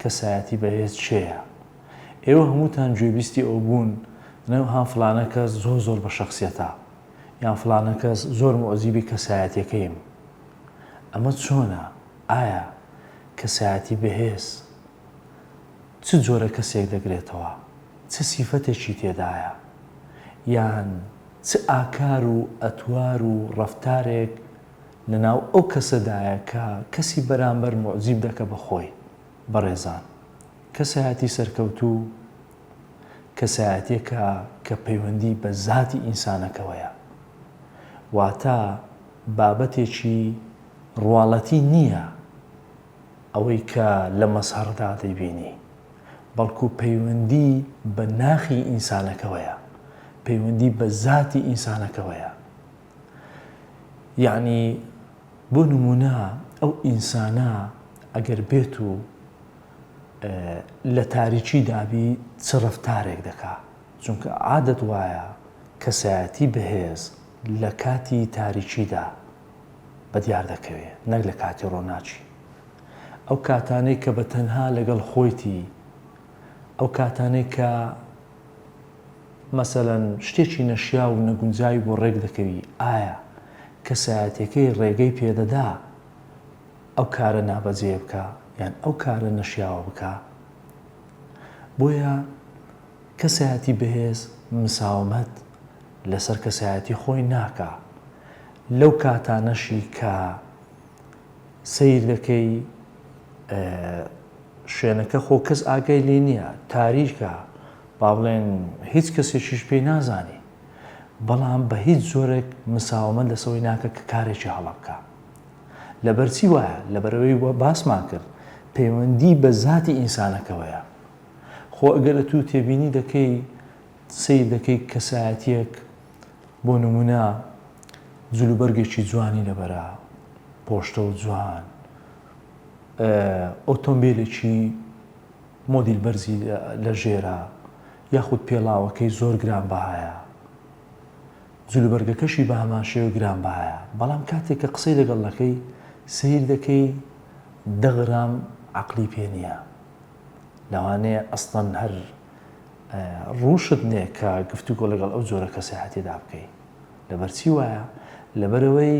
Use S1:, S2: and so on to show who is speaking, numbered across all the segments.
S1: کەسایەتی بەهێز کێیە؟ ئێوە هەمووتان گوێبیستی ئەوە بوون دەڵێن ها فڵانە کەس زۆر زۆر بە شەخسیەتە یان فڵانە کەس زۆر موعجیبی کەسایەتیەکەیم. ئەمە چۆنە؟ ئایا کەسایەتی بەهێز چ جۆرە کەسێک دەگرێتەوە؟ چ سیفەتێکی تێدایە؟ یان چ ئاکار و ئەتوار و ڕەفتارێک لەناو ئەو کەسەدایە کە کەسی بەرامبەر موعجیب دەکە بە خۆی؟ بەڕێزان کەسایەتی سەرکەوتوو کەسایەتیەکە کە پەیوەندی بە زاتی ئینسانەکەوەیە واتە بابەتێکی ڕواڵەتی نییە ئەوەی کە لە مەزهەردا دەیبینی بەڵکو پەیوەندی بە ناخی ئینسانەکەوەیە پەیوەندی بە زاتی ئینسانەکەوەیە یەعنی بۆ نموونە ئەو ئینسانە ئەگەر بێت و لە تاریکی دابی چ ڕەفتارێک دەکا چونکە عادەت وایە کەسایەتی بەهێز لە کاتی تاریکیدا بە دیار دەکەوێ نەک لە کاتی ڕۆناکی ئەو کاتانەی کە بە تەنها لەگەڵ خۆیتی ئەو کاتانەی کە مەسەلەن شتێکی نەشیاو و نەگونجاوی بۆ ڕێک دەکەوی، ئایا کەسایەتیەکەی ڕێگەی پێدەدا ئەو کارە نابەجێیە بکا یان ئەو کارە نەشیاوە بکا؟ بۆیە کەسایەتی بەهێز مساومەت لەسەر کەسایەتی خۆی ناکا، لەو کاتانەشی کە سەیر دەکەی شوێنەکە خۆ کەس ئاگای لێ نییە، تاریکە، با بڵێن هیچ کەسێکیش پێی نازانی، بەڵام بە هیچ جۆرێک مساوەمەت لەسەوەی ناکە کە کارێکی هەڵە بکا. لەبەرچی وایە؟ لەبەرئەوەی وا باسمان کرد پەیوەندی بە زاتی ئینسانەکەوەیە. خۆ ئەگەر ئەتوو تێبینی دەکەی سەیر دەکەی کەسایەتیەک بۆ نمونە جلوبەرگێکی جوانی لەبەرە، پۆشتە و جوان، ئۆتۆمبیلێکی مۆدیل بەرزی لە ژێرە یاخود پێڵاوەکەی زۆر گرانبەهایە جلوبەرگەکەشی بە هەمان شێوە گرانبەهایە بەڵام کاتێک کە قسەی لەگەڵ دەکەی سەیر دەکەی دە غرام عەقلی پێ نییە لەوانەیە ئەسڵەن هەر ڕووشت نێ کە گفتوگۆ لەگەڵ ئەو جۆرە کەسایەتیدا بکەی لەبەرچی وایە لەبەرەوەی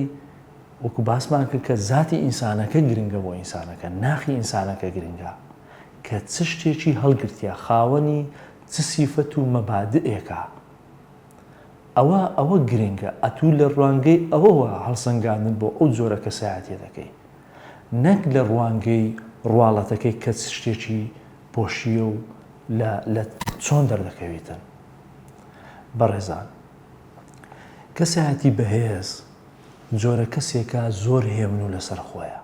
S1: وەکو باسمان کرد کە زاتی ئینسانەکە گرنگە بۆ ئینسانەکە، ناخی ئینسانەکە گرنگە کە چ شتێکی هەڵگرتیە، خاوەنی چ سیفەت و مەبادئێکە. ئەوە ئەوە گرنگە، ئەتوو لە ڕوانگەی ئەوەوە هەڵسەنگاندن بۆ ئەو جۆرە کەسایەتیە دەکەی، نەک لە ڕوانگەی ڕواڵەتەکەی کە چ شتێکی پۆشیە و لە لە چۆن دەردەکەویتن. بەڕێزان کەسایەتی بەهێز جۆرە کەسێکە زۆر هێمن و لەسەر خۆیە.